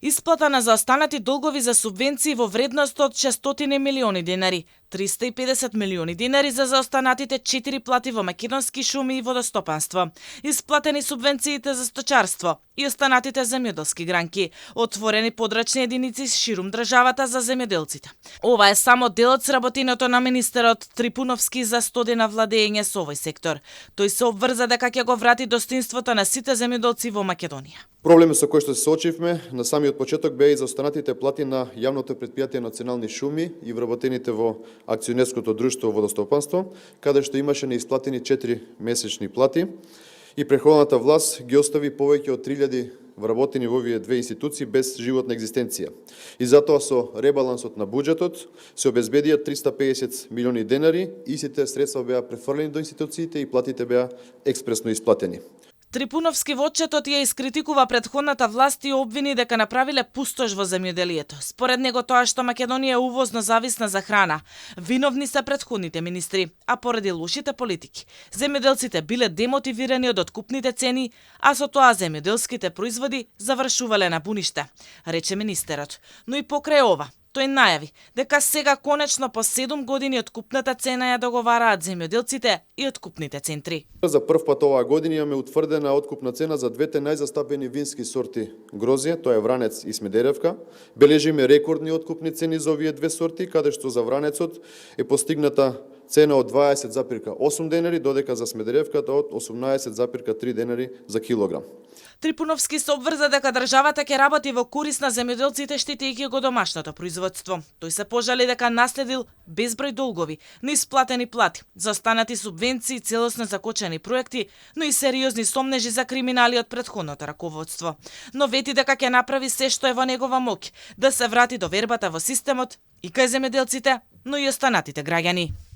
Исплата на заостанати долгови за субвенции во вредност од 600 милиони денари, 350 милиони денари за заостанатите 4 плати во македонски шуми и водостопанство, исплатени субвенциите за сточарство и останатите земјоделски гранки, отворени подрачни единици ширум државата за земјоделците. Ова е само дел од сработеното на министерот Трипуновски за 100 дена владење со овој сектор. Тој се обврза дека ќе го врати достоинството на сите земјоделци во Македонија. Проблемот со кој што се соочивме на самиот почеток беа и заостанатите плати на јавното претпријатие Национални шуми и вработените во акционерското друштво водостопанство, каде што имаше неисплатени 4 месечни плати и претходната власт ги остави повеќе од 3000 вработени во овие две институции без животна екзистенција. И затоа со ребалансот на буџетот се обезбедија 350 милиони денари и сите средства беа префрлени до институциите и платите беа експресно исплатени. Трипуновски во отчетот ја искритикува претходната власт и обвини дека направиле пустош во земјоделието. Според него тоа што Македонија е увозно зависна за храна, виновни се претходните министри, а поради лошите политики. Земјоделците биле демотивирани од откупните цени, а со тоа земјоделските производи завршувале на буниште, рече министерот. Но и покрај ова, тој најави дека сега конечно по 7 години откупната цена ја договараат земјоделците и откупните центри. За прв пат оваа година имаме утврдена откупна цена за двете најзастапени вински сорти грозје, тоа е Вранец и Смедеревка. Бележиме рекордни откупни цени за овие две сорти, каде што за Вранецот е постигната цена од 20,8 денари, додека за Смедеревката од 18,3 денари за килограм. Трипуновски се обврза дека државата ќе работи во корист на земјоделците, штитејќи го домашното производство. Тој се пожали дека наследил безброј долгови, неисплатени плати, заостанати субвенции, целосно закочени проекти, но и сериозни сомнежи за криминали од претходното раководство. Но вети дека ќе направи се што е во негова моќ да се врати довербата во системот и кај земјоделците, но и останатите граѓани.